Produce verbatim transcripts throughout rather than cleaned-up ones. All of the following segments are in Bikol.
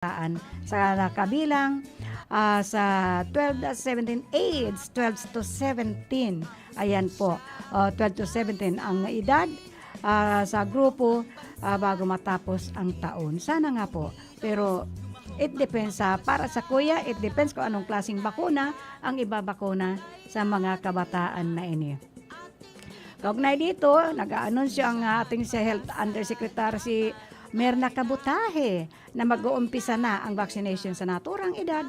kabataan sa kabilang, ah, sa twelve to seventeen, age twelve to seventeen. Ayan po, ah, twelve to seventeen ang edad, ah, sa grupo, ah, bago matapos ang taon. Sana nga po. Pero it depends sa, para sa kuya, it depends kung anong klaseng bakuna ang ibabakuna sa mga kabataan na ini. Kaugnay dito, nag-aanunsyo ang ating si Health Undersecretary si Mirna Kabutahe na mag-uumpisa na ang vaccination sa naturang edad,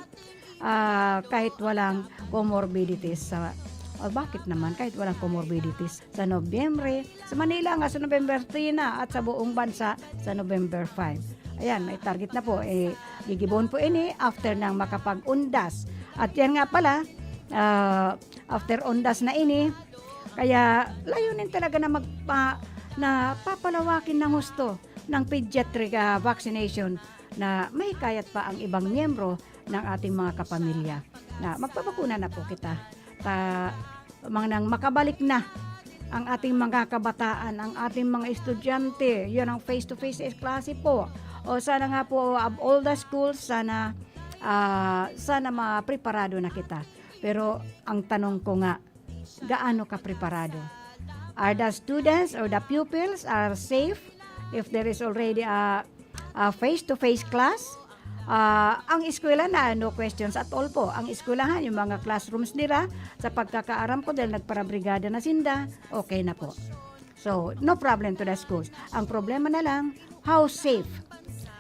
ah, kahit walang comorbidities sa, o bakit naman, kahit walang comorbidities sa Nobyembre. Sa Manila nga sa November three na at sa buong bansa sa November five. Ayan, may target na po. Eh, gigibon po ini after ng makapag-undas. At yan nga pala, ah, after undas na ini, kaya layunin talaga na magpa-, na papalawakin ng husto ng pediatric, ah, vaccination na mahikayat pa ang ibang miyembro ng ating mga kapamilya na magpabakuna na po kita. Ta-, manang makabalik na ang ating mga kabataan, ang ating mga estudyante. Yun ang face-to-face klase po. O sana nga po, of all the schools, sana, ah, sana mapreparado na kita. Pero ang tanong ko nga, gaano ka preparado? Are the students or the pupils are safe if there is already a, a face-to-face class? Ah, ang eskwela na, no questions at all po. Ang eskwelahan, yung mga classrooms nila, sa pagkakaaram ko, dahil nagparabrigada na sinda, okay na po. So, no problem to the schools. Ang problema na lang, how safe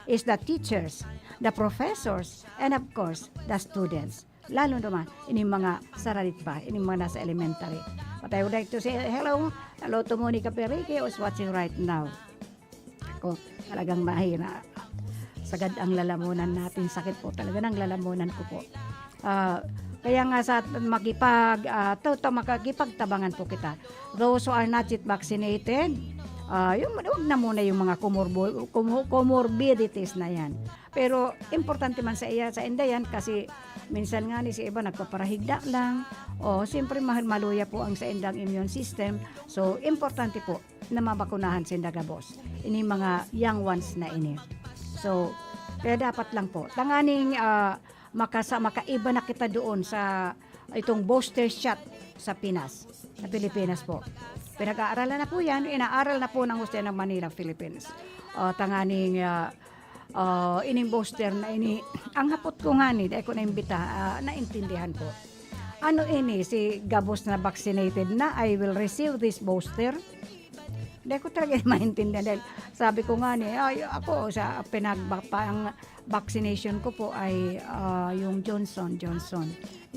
is the teachers, the professors, and of course, the students. Lalo naman, ining mga saralit pa, ining mga nasa elementary. But I would like to say hello, hello to Monica Perique, who's watching right now. Ako, talagang mahina. Sagad ang lalamunan natin. Sakit po talaga ng lalamunan ko po. Ah, kaya nga sa makipag, ah, to, to, makakipagtabangan po kita. Those who are not yet vaccinated, ah, yung, wag na muna yung mga comorbo-, como-, comorbidities na yan. Pero importante man sa iya, sa inda yan, kasi minsan nga ni si iba nagpaparahigda lang. O, siyempre, mahal maluya po ang sa indang immune system. So, importante po na mabakunahan sinda gabos. Ini mga young ones na ini. So, kaya dapat lang po, tanganing, ah, makasa-, makaiba na kita doon sa itong booster shot sa Pinas, sa Pilipinas po. Pinag-aaralan na po yan, inaaral na po ng Husay ng Manila, Philippines. O, tanganing, ah, ah, ining booster na ini, ang hapot ko nga ni, dahil ko naimbita, ah, naintindihan ko. Ano ini, si gabos na vaccinated na, I will receive this booster? Dahil ko talaga maintindihan dahil sabi ko nga ni, ay, ako sa pinagba-, pang vaccination ko po ay, ah, yung Johnson, Johnson,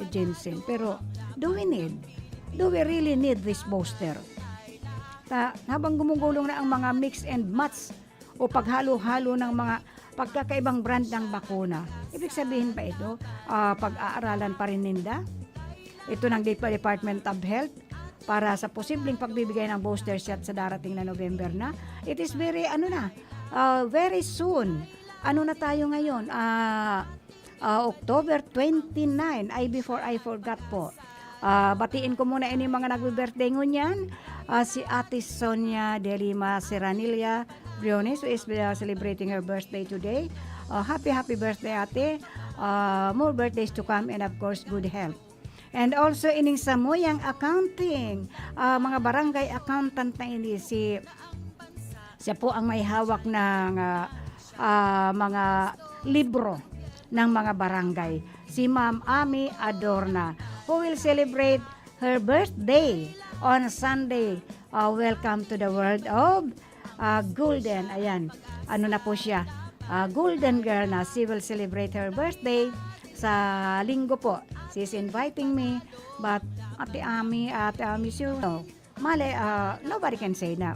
Johnson. Pero do we need, do we really need this booster? Ta-, habang gumugulong na ang mga mix and match o paghalo-halo ng mga pagkakaibang brand ng bakuna, ibig sabihin ba ito, ah, pag-aaralan pa rin ninda? Ito ng Dep-, Department of Health para sa posibleng pagbibigay ng booster shot sa darating na November na. It is very, ano na, ah, very soon. Ano na tayo ngayon? Ah, ah, October twenty-nine. Ay, before I forgot po. Ah, batiin ko muna ini mga nagbe-birthday ngunyan. Ah, si Ate Sonia de Lima Serranilla Briones, who is, uh, celebrating her birthday today. Ah, happy, happy birthday, Ate. Ah, more birthdays to come and of course, good health. And also ining samuyang accounting, ah, mga barangay accountant na ini, si, siya po ang may hawak ng, ah, ah, mga libro ng mga barangay, si Ma'am Ami Adorna, who will celebrate her birthday on Sunday. Ah, welcome to the world of, ah, Golden. Ayan, ano na po siya, ah, Golden Girl na. She will celebrate her birthday sa Linggo po. She's inviting me, but Ate Ami, Ate Ami, you know, mali, ah, nobody can say na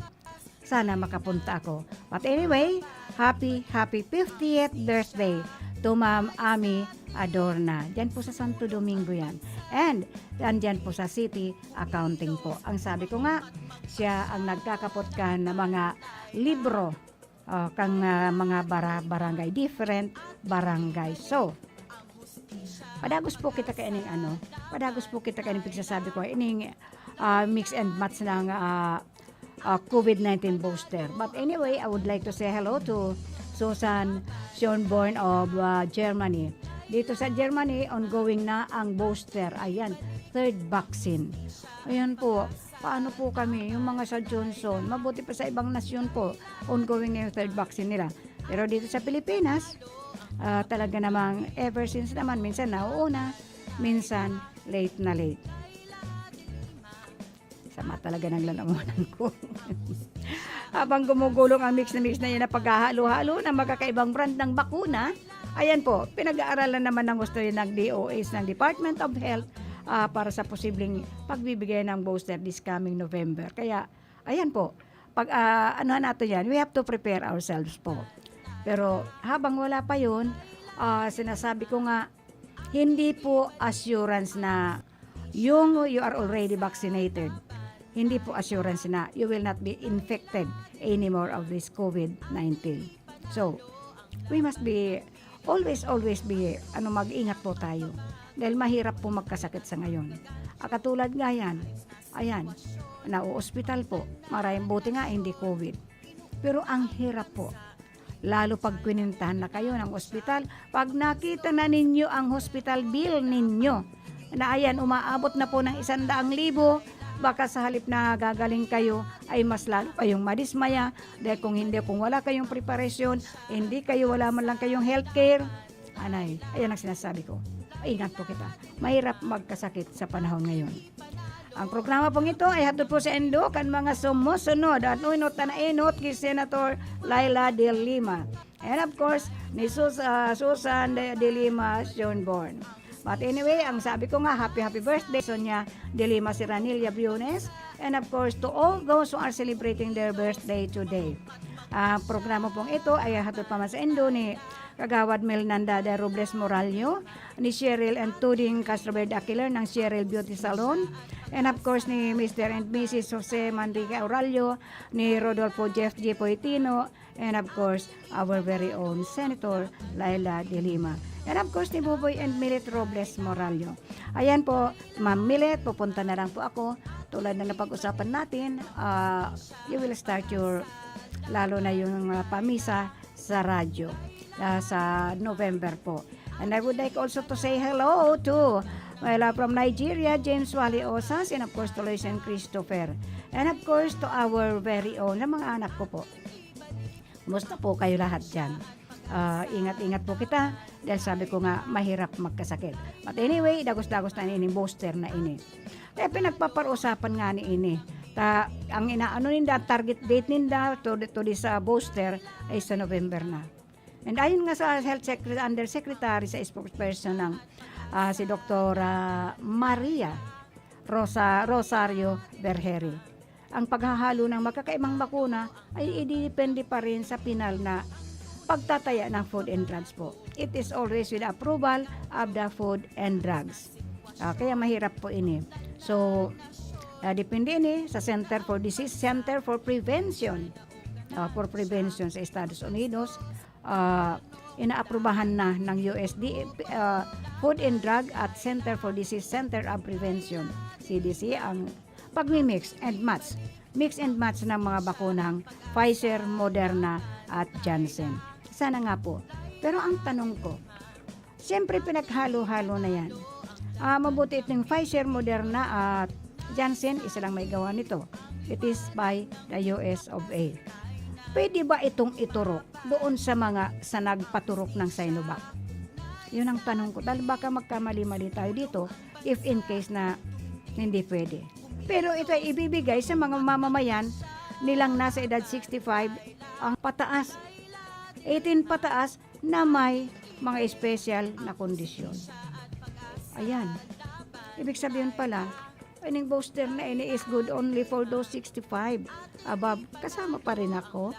sana makapunta ako. But anyway, happy, happy fiftieth birthday to Ma'am Ami Adorna. Diyan po sa Santo Domingo yan. And, andyan po sa City Accounting po. Ang sabi ko nga, siya ang nagkakapot kan mga libro, ah, kang, ah, mga bara-, barangay, different barangay. So, padagos po kita kaining ano, padagos po kita kaining pagsasabi ko, ining, ah, mix and match ng, ah, ah, COVID nineteen booster. But anyway, I would like to say hello to Susan Schönborn of, ah, Germany. Dito sa Germany, ongoing na ang booster. Ayan, third vaccine. Ayan po. Paano po kami, yung mga sa Johnson? Mabuti pa sa ibang nasyon po, ongoing na yung third vaccine nila. Pero dito sa Pilipinas, ah, talaga namang ever since naman, minsan nauuna, minsan late na late. Sama talaga ng lalamunan ko. Habang gumugulong ang mix na mix na yan na paghahalo-halo ng magkakaibang brand ng bakuna, ayan po, pinag-aaralan naman ng gusto yun ng D O H, ng Department of Health, ah, para sa posibleng pagbibigay ng booster this coming November. Kaya, ayan po, pag, ah, ano natin yan, we have to prepare ourselves po. Pero habang wala pa yun, ah, sinasabi ko nga, hindi po assurance na yung you are already vaccinated, hindi po assurance na you will not be infected anymore of this COVID nineteen. So, we must be always, always be, ano, mag-ingat po tayo. Dahil mahirap po magkasakit sa ngayon. Ah, katulad nga yan, ayan, nauospital po. Maraming buti nga, hindi COVID. Pero ang hirap po. Lalo pag kwinintahan na kayo ng ospital, pag nakita na ninyo ang hospital bill ninyo, na ayan, umaabot na po ng isang daang libo, baka sa halip na gagaling kayo, ay mas lalo kayong madismaya, dahil kung hindi, kung wala kayong preparasyon, hindi kayo, wala man lang kayong healthcare, anay, ayan ang sinasabi ko. Ingat po kita. Mahirap magkasakit sa panahon ngayon. Ang programa pong ito ay hatod po sa indo kan mga sumusunod at unot na nainot ki Senator Leila de Lima. And of course, ni Sus-, ah, Susan de, de Lima Schönborn. But anyway, ang sabi ko nga, happy, happy birthday, Sonia de Lima Serranilla Briones. And of course, to all those who are celebrating their birthday today. Ang programa pong ito ay hatod pa man sa indo ni Kagawad Melnanda de Robles Morallo, ni Cheryl and Tuding Castroverde Aquiler ng Cheryl Beauty Salon, and of course ni Mister and Missus Jose Manrique Auralio, ni Rodolfo Jeff G. Poitino, and of course, our very own Senator Leila de Lima. And of course, ni Buboy and Milet Robles Morallo. Ayan po, Ma'am Milet, pupunta na lang po ako. Tulad na napag-usapan natin, ah, you will start your, lalo na yung, ah, pamisa sa radyo, ah, sa November po. And I would like also to say hello to my love from Nigeria, James Wally Osas, and of course, to Lois and Christopher. And of course, to our very own, na mga anak ko po. Kumusta po kayo lahat dyan? Ah, ingat-ingat po kita, dahil sabi ko nga, mahirap magkasakit. But anyway, dagos-dagos na ining booster na ini. Kaya pinagpapar-usapan nga ni ini. Ta, ang inaano ninda, target date ninda, to, to this, ah, booster, ay sa November na. And ayon nga sa Health Secretary, Undersecretary sa spokesperson ng, ah, si Doktora Maria Rosa, Rosario Vergeri, ang paghahalo ng magkakaibang bakuna ay ididepende pa rin sa pinal na pagtataya ng Food and Drugs po. It is always with approval of the Food and Drugs. Ah, kaya mahirap po ini. So, ah, depende ini sa Center for Disease, Center for Prevention. Ah, for Prevention sa Estados Unidos, ah, inaaprubahan na ng U S D A, ah, Food and Drug at Center for Disease, Center of Prevention, C D C, ang pagmi-mix and match. Mix and match ng mga bakunang Pfizer, Moderna at Janssen. Sana nga po. Pero ang tanong ko, siyempre pinaghalo-halo na yan. Ah, mabuti itong Pfizer, Moderna at Janssen, isa lang may gawa nito. It is by the U S of A. Pwede ba itong iturok doon sa mga, sa nagpaturok ng Sinovac? Yun ang tanong ko. Dahil baka magkamali-mali tayo dito if in case na hindi pwede. Pero ito ay ibibigay sa mga mamamayan nilang nasa edad sixty-five ang pataas, eighteen pataas na may mga espesyal na kondisyon. Ayan. Ibig sabihin pala, ining booster na ini is good only for those sixty-five above. Kasama pa rin ako.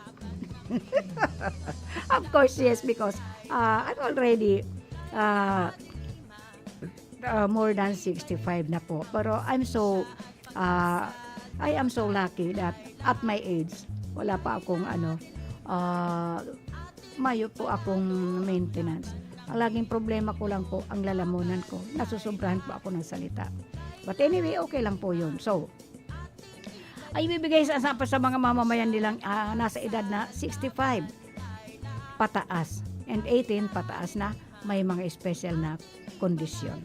Of course, yes, because, ah, I'm already, ah, ah, more than sixty-five na po. Pero I'm so, ah, I am so lucky that at my age, wala pa akong ano, ah, mayo po akong maintenance. Ang laging problema ko lang po, ang lalamunan ko. Nasusobrahan po ako ng salita. But anyway, okay lang po yun. So, ay ibibigay sa, sa, sa mga mamamayan nilang, ah, nasa edad na sixty-five. pataas. And eighteen pataas na, may mga special na kondisyon.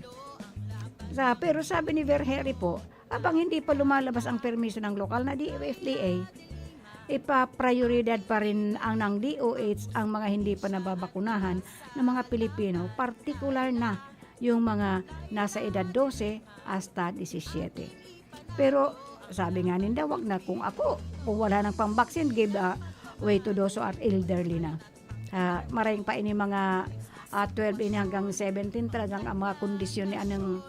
Sa, pero sabi ni Verheri po, habang hindi pa lumalabas ang permiso ng lokal na D O F D A, ipaprioridad pa rin ang ng D O H ang mga hindi pa nababakunahan ng mga Pilipino, partikular na yung mga nasa edad dose hasta disisiete. Pero sabi nga ninda, wag na kung ako, kung wala nang pambaksin, give, ah, way to those who are elderly na. Ah, maray pa ini mga, ah, twelve ini hanggang seventeen, talagang ang mga kondisyon ni anong,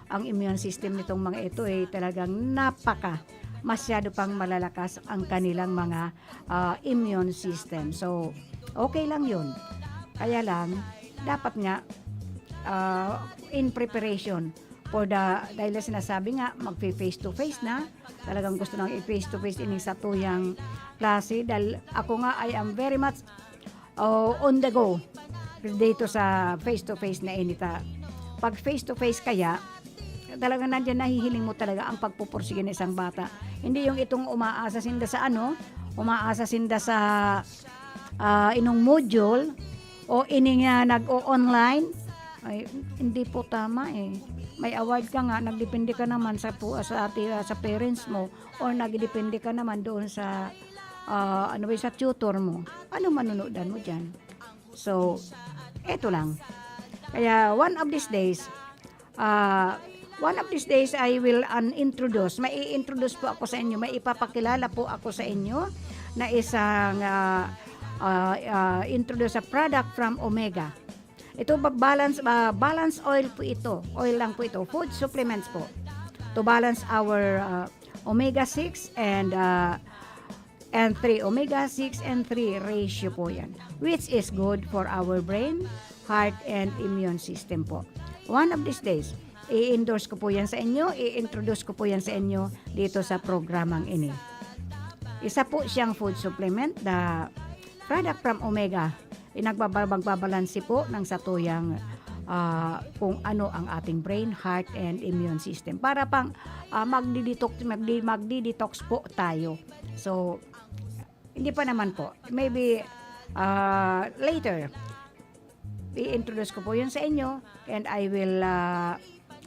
ang immune system nitong mga ito, eh, talagang napaka, masyado pang malalakas ang kanilang mga, ah, immune system. So, okay lang yun. Kaya lang, dapat nga, ah, in preparation for the, dahil sinasabi nga, magfe-face to face na, talagang gusto nang i-face to face ining satuyang klase. Dahil ako nga, I am very much, oh, on the go dito sa face to face na inita. Pag face to face kaya, talagang nandiyan nahihiling mo talaga ang pagpupursige ng isang bata. Hindi yung itong umaasa sinda sa ano, umaasa sinda sa, ah, inong module o ining, ah, nag-o-online. Ay, hindi po tama eh. May award ka nga, nagdepende ka naman sa pu-, sa ati-, sa parents mo, or nagdepende ka naman doon sa, ah, ano ba, sa tutor mo. Ano manunodan mo diyan? So, eto lang. Kaya one of these days, ah, one of these days, I will, um, introduce. May i-introduce po ako sa inyo. May ipapakilala po ako sa inyo na isang, ah, ah, ah, introduce a product from Omega. Ito ba, balance, ah, balance oil po ito. Oil lang po ito. Food supplements po. To balance our, ah, omega six and, ah, and three. Omega six and three ratio po yan. Which is good for our brain, heart, and immune system po. One of these days, i-endorse ko po yan sa inyo, i-introduce ko po yan sa inyo dito sa programang ini. Isa po siyang food supplement, the product from Omega, inagbaba-, magbabalanse po ng satuyang, ah, kung ano ang ating brain, heart, and immune system. Para pang, ah, magdi-detox, magdi-, magdi-detox po tayo. So, hindi pa naman po. Maybe, ah, later, i-introduce ko po yun sa inyo and I will, ah,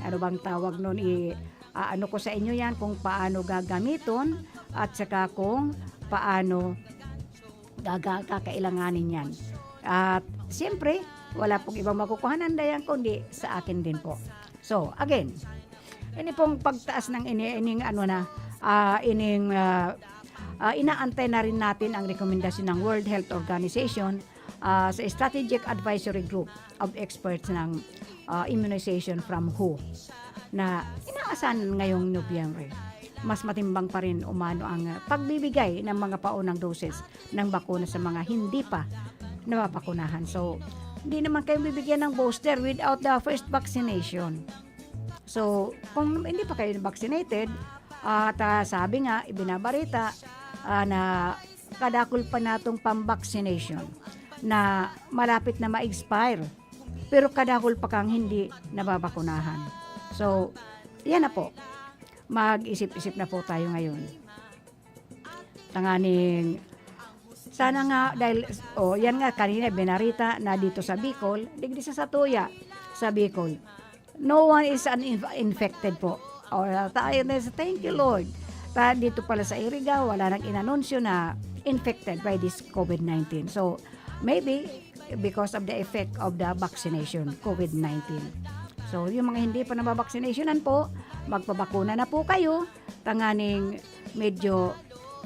ano bang tawag nun, i-, ah, ano ko sa inyo yan kung paano gagamiton at saka kung paano gaga-, kakailanganin yan. At siyempre, wala pong ibang makukuhanan dayan kundi sa akin din po. So, again, ini pong pagtaas ng ini, ining ano na, ah, ining, ah, ah, inaantay na rin natin ang rekomendasyon ng World Health Organization, ah, sa Strategic Advisory Group of Experts ng, ah, Immunization from W H O na inaasahan ngayong Nobyembre. Mas matimbang pa rin umano ang, ah, pagbibigay ng mga paunang doses ng bakuna sa mga hindi pa nababakunahan. So, hindi naman kayo bibigyan ng booster without the first vaccination. So, kung hindi pa kayo vaccinated, at, ah, sabi nga, ibinabarita, ah, na kadakul pa natong pang-vaccination na malapit na ma-expire, pero kadakul pa kang hindi nababakunahan. So, yan na po. Mag-isip-isip na po tayo ngayon. Tanganing, sana nga, dahil, oh, yan nga, kanina binarita na dito sa Bicol, digdi sa satuya, sa Bicol, no one is an inf-, infected po. Oh, tayo na sa, thank you, Lord. Ta, dito pala sa Iriga, wala nang inanunsyo na infected by this COVID nineteen. So, maybe, because of the effect of the vaccination, COVID nineteen. So, yung mga hindi pa nababaksinasyonan po, magpabakuna na po kayo, tanganing medyo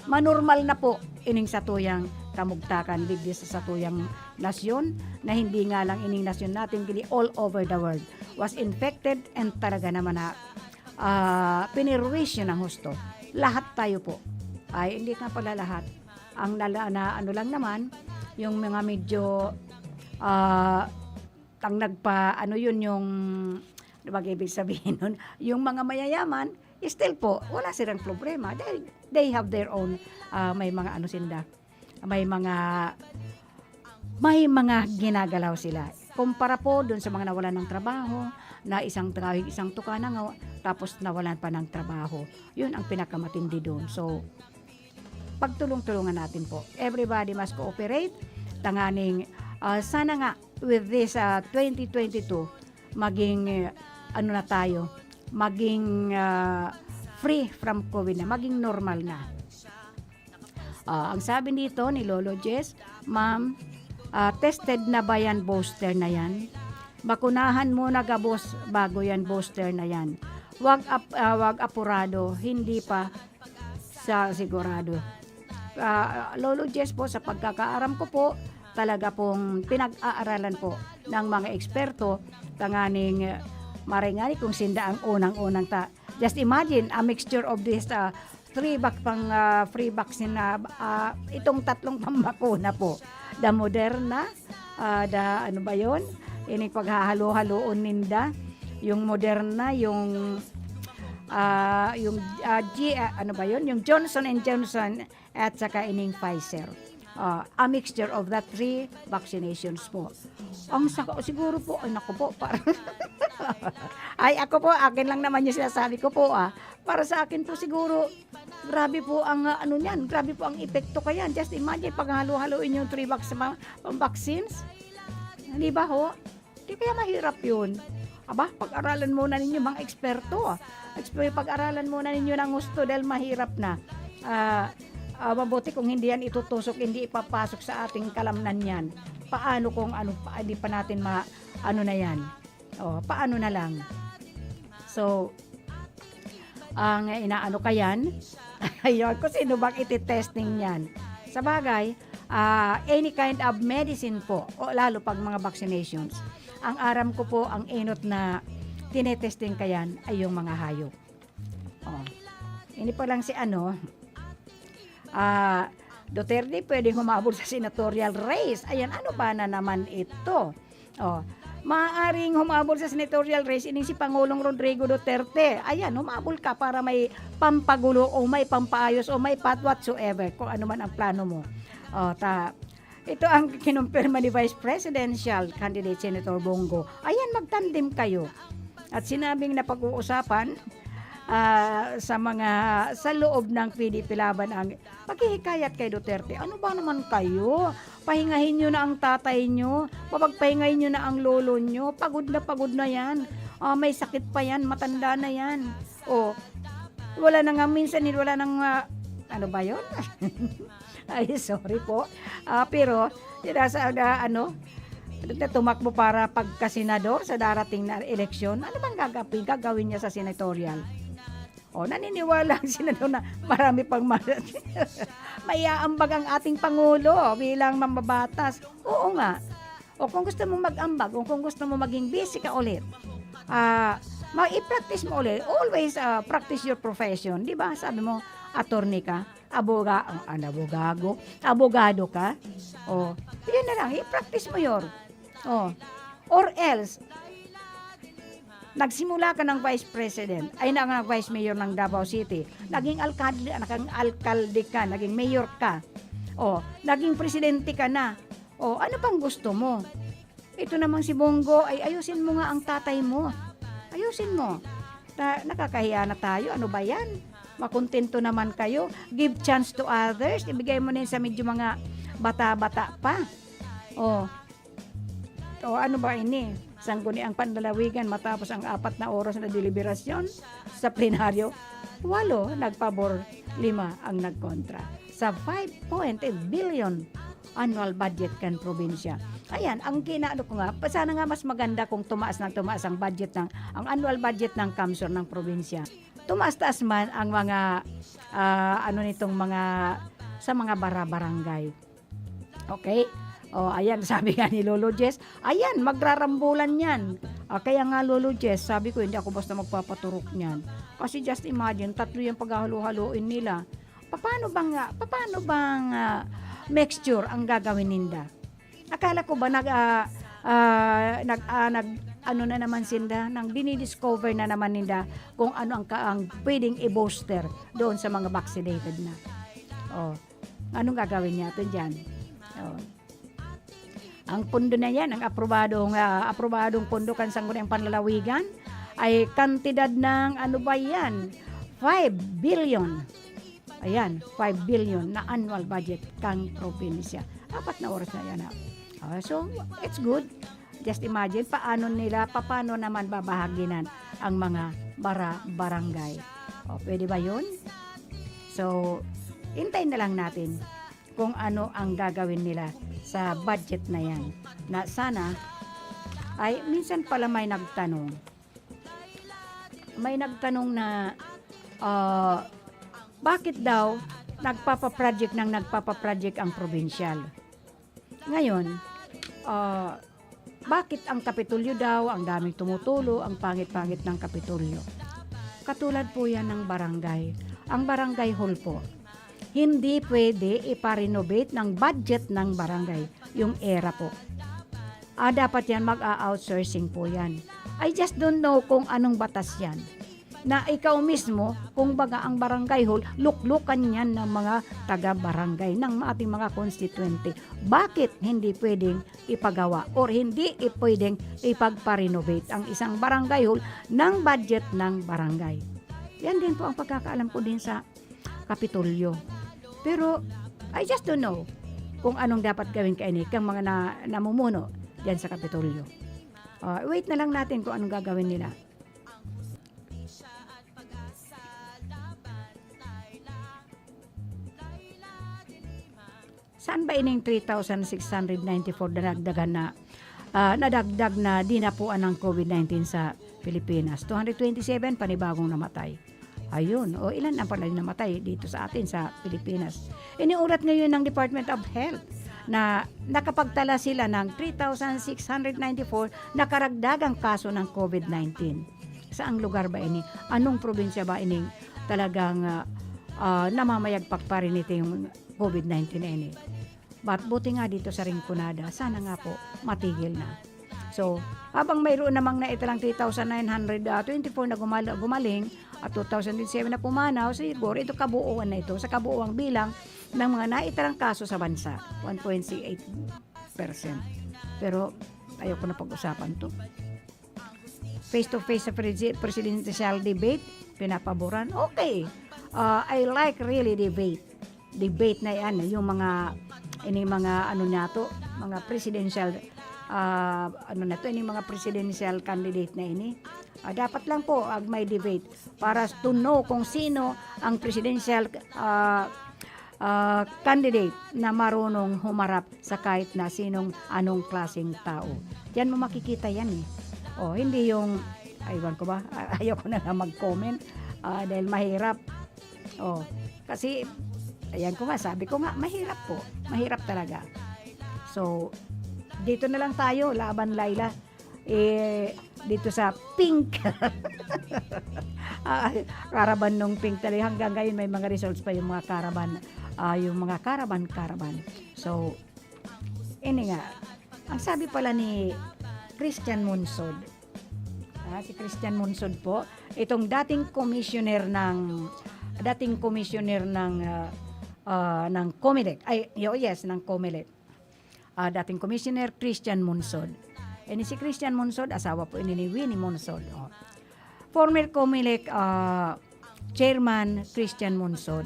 manormal na po ining satuyang kamugtakan digdi sa satuyang nasyon, na hindi nga lang ining nasyon natin, kundi all over the world was infected and talaga naman na, ah, pinirwisyo ng husto. Lahat tayo po. Ay, hindi nga pala lahat. Ang nala-, na ano lang naman, yung mga medyo, ah, ang nagpa-, ano yun, yung, ano bang ibig sabihin nun? Yung mga mayayaman, still po, wala silang problema. They, they have their own, ah, may mga ano sinda, may mga, may mga ginagalaw sila. Kumpara po dun sa mga nawalan ng trabaho, na isang trabaho, isang tuka na nga, tapos nawalan pa ng trabaho. Yun ang pinakamatindi dun. So, pagtulong-tulungan natin po. Everybody must cooperate. Tanganing, Ah, sana nga with this, ah, twenty twenty-two, maging, eh, ano na tayo, maging, ah, free from COVID na, maging normal na. Ah, ang sabi dito ni Lolo Jess, "Ma'am, ah, tested na ba yan, booster na yan? Bakunahan muna gabos bago yan, booster na yan. Wag ap-, ah, wag apurado, hindi pa sa sigurado." Ah, Lolo Jess po, sa pagkakaaram ko po, talaga pong pinag-aaralan po ng mga eksperto, tanganing, eh, maray ngani kung sinda ang unang-unang ta-, just imagine, a mixture of this, ah, three box pang, ah, free vaccine na, ah, itong tatlong pambakuna po. The Moderna, ah, the, ano ba yon? Ining paghahalo-haloon ninda. Yung Moderna, yung, ah, yung, ah, G-, ah, ano ba yon? Yung Johnson and Johnson at saka ining Pfizer. Ah, a mixture of the three vaccinations po. Ang sa, siguro po, ay naku po, para, ay ako po, akin lang naman yung sinasabi ko po, ah. Para sa akin po siguro, grabe po ang, ah, ano niyan, grabe po ang epekto kayan. Just imagine, paghalo-haloin yung three vac-, sa mga, mga vaccines. Di ba ho? Di kaya mahirap yun? Aba, pag-aralan muna ninyo, mga eksperto. Exper-, pag-aralan muna ninyo ng husto dahil mahirap na. Ah, ah, mabuti kung hindi yan itutusok, hindi ipapasok sa ating kalamnan yan. Paano kung ano pa, hindi pa natin ma-, ano na yan? Oh, paano na lang? So, ang inaano ka yan, ayun, kung sino bang iti-testing yan. Sa bagay, ah, any kind of medicine po, o lalo pag mga vaccinations, ang aram ko po, ang enot na tinetesting kayan ay yung mga hayop. Oh. Ini pa lang si ano, ah, Duterte pwedeng humabol sa senatorial race. Ayan, ano ba na naman ito? Oh, maaaring humabol sa senatorial race ining si Pangulong Rodrigo Duterte. Ayan, humabol ka para may pampagulo o may pampaayos o may pat-, whatsoever, kung ano man ang plano mo. Oh, ta-, ito ang kinumpirma ni Vice Presidential Candidate Senator Bong Go. Ayan, magtandem kayo. At sinabing napag-uusapan, ah, sa mga, sa loob ng P D P Laban ang paghihikayat kay Duterte. Ano ba naman kayo? Pahingahin nyo na ang tatay nyo. Papagpahingahin nyo na ang lolo nyo. Pagod na pagod na yan. Ah, may sakit pa yan. Matanda na yan. Oh, wala na nga minsan, wala nang, ah, ano ba yun? Ay, sorry po. Ah, pero, yun, nasa, ah, ano, na tumakbo para pagkasenador sa darating na eleksyon, ano bang gagawin, gagawin niya sa senatorial? O, naniniwala ang senador na marami pang ma-, maiaambag ang ating Pangulo bilang mambabatas. Oo nga. O kung gusto mong mag-ambag, o kung gusto mo maging busy ka ulit, ah, ma-, i-practice mo ulit. Always, ah, practice your profession. Di ba? Sabi mo, attorney ka, aboga-, ah, ano, abogago, abogado ka. O, yun na lang, i-practice mo yun. O, or else, nagsimula ka ng vice president, ay, na, na vice mayor ng Davao City, naging alkalde, naging alkalde ka, naging mayor ka, o, naging presidente ka na, o, ano pang gusto mo? Ito namang si Bong Go, ay ayusin mo nga ang tatay mo. Ayusin mo. Ta-, nakakahiya na tayo. Ano ba yan? Makontento naman kayo. Give chance to others. Ibigay mo na yun sa medyo mga bata-bata pa. O. O, ano ba ini? Sangguniang panlalawigan matapos ang apat na oras na deliberasyon sa plenaryo. Walo nagpabor, lima ang nagkontra. Sa five point eight billion annual budget kan probinsya. Ayan, ang kinaano ko nga, pa-, sana nga mas maganda kung tumaas ng tumaas ang budget ng, ang annual budget ng kamsur ng probinsya. Tumaas-taas man ang mga, ah, ano nitong mga, sa mga bara-barangay. Okay? O, ayan, sabi nga ni Lolo Jess, ayan, magrarambulan yan. Ah, kaya nga, Lolo Jess, sabi ko, hindi ako basta magpapaturok niyan. Kasi just imagine, tatlo yung paghahalo-haloin nila. Paano bang, ah, paano bang, ah, mixture ang gagawin ninda? Akala ko ba nag, ah, ah, nag, ah, nag, ano na naman sinda, nang dinidiscover na naman ninda kung ano ang ka-, ang pwedeng i-booster doon sa mga vaccinated na. Oh, anong gagawin niya ito dyan? Oh. Ang pondo na yan, ang aprobadong, ah, aprobadong pondo kan Sangguniang Panlalawigan ay kantidad ng, ano ba yan? Five billion. Ayan, five billion na annual budget kang probinsya. Apat na oras na yan, ha? Ah, so, it's good. Just imagine, paano nila, paano naman babahaginan ang mga bara-, barangay? O, pwede ba yun? So, hintayin na lang natin kung ano ang gagawin nila sa budget na yan. Na sana, ay, minsan pala may nagtanong. May nagtanong na, ah, bakit daw nagpapaproject ng nagpapaproject ang probinsyal? Ngayon, ah, bakit ang Kapitolyo daw, ang daming tumutulo, ang pangit-pangit ng Kapitolyo? Katulad po yan ng barangay. Ang barangay hall po, hindi pwede ipa-renovate ng budget ng barangay, yung era po. Ah, dapat yan, mag-a-outsourcing po yan. I just don't know kung anong batas yan. Na ikaw mismo, kung baga ang barangay hall, luklukan yan ng mga taga-barangay, ng ating mga konstituente. Bakit hindi pwedeng ipagawa or hindi i-, pwedeng ipagpa-renovate ang isang barangay hall ng budget ng barangay? Yan din po ang pagkakaalam ko din sa Kapitolyo. Pero, I just don't know kung anong dapat gawin kaini kang mga na-, namumuno diyan sa Kapitolyo. Ah, wait na lang natin kung anong gagawin nila. Saan ba ining three thousand six hundred ninety-four na nadagdagan na, ah, nadagdag na dinapuan ng covid nineteen sa Pilipinas? Two hundred twenty-seven panibagong namatay. Ayun, o ilan ang pala yung namatay dito sa atin sa Pilipinas? Iniulat ngayon ng Department of Health na nakapagtala sila ng three thousand six hundred ninety-four na karagdagang kaso ng covid nineteen. Saang lugar ba ini? Anong probinsya ba ining talagang, ah, ah, namamayagpag pa rin ito yung covid nineteen na ini? But buti nga dito sa Rinconada, sana nga po matigil na. So, habang mayroon namang naitalang three thousand nine hundred twenty-four na gumal-, gumaling at two thousand twenty-seven na pumanaw, siguro ito kabuuan na ito sa kabuuang bilang ng mga naitalang kaso sa bansa, one point six eight percent. Pero ayoko na pag-usapan 'to. Face-to-face sa presi-, presidential debate, pinapaboran. Okay. Ah, I like really debate. Debate na yan, yung mga, ini mga ano nato, mga presidential, ah, ano na 'to, ini mga presidential candidate na ini. Ah, dapat lang po, ag may debate para to know kung sino ang presidential, ah, ah, candidate na marunong humarap sa kahit na sinong anong klaseng tao. Diyan mo makikita yan eh. O, hindi yung, aywan ko ba, ayoko na lang mag-comment, ah, dahil mahirap. O, kasi, ayan ko nga, sabi ko nga, mahirap po. Mahirap talaga. So, dito na lang tayo, laban Laila. Eh, dito sa Pink. Ah, caravan nung Pink talaga. Hanggang ngayon, may mga results pa yung mga caravan, ah, yung mga caravan, caravan. So, ini nga, ang sabi pala ni Christian Monsod, ah, si Christian Monsod po, itong dating commissioner ng, dating commissioner ng, ah, ah, ng Comelec. Ay, yo-, yes, ng Comelec. Ah, dating Commissioner Christian Monsod. Ini si Christian Monsod, asawa po ini ni Winnie Monsod. Oh. Former Comelec, ah, Chairman Christian Monsod.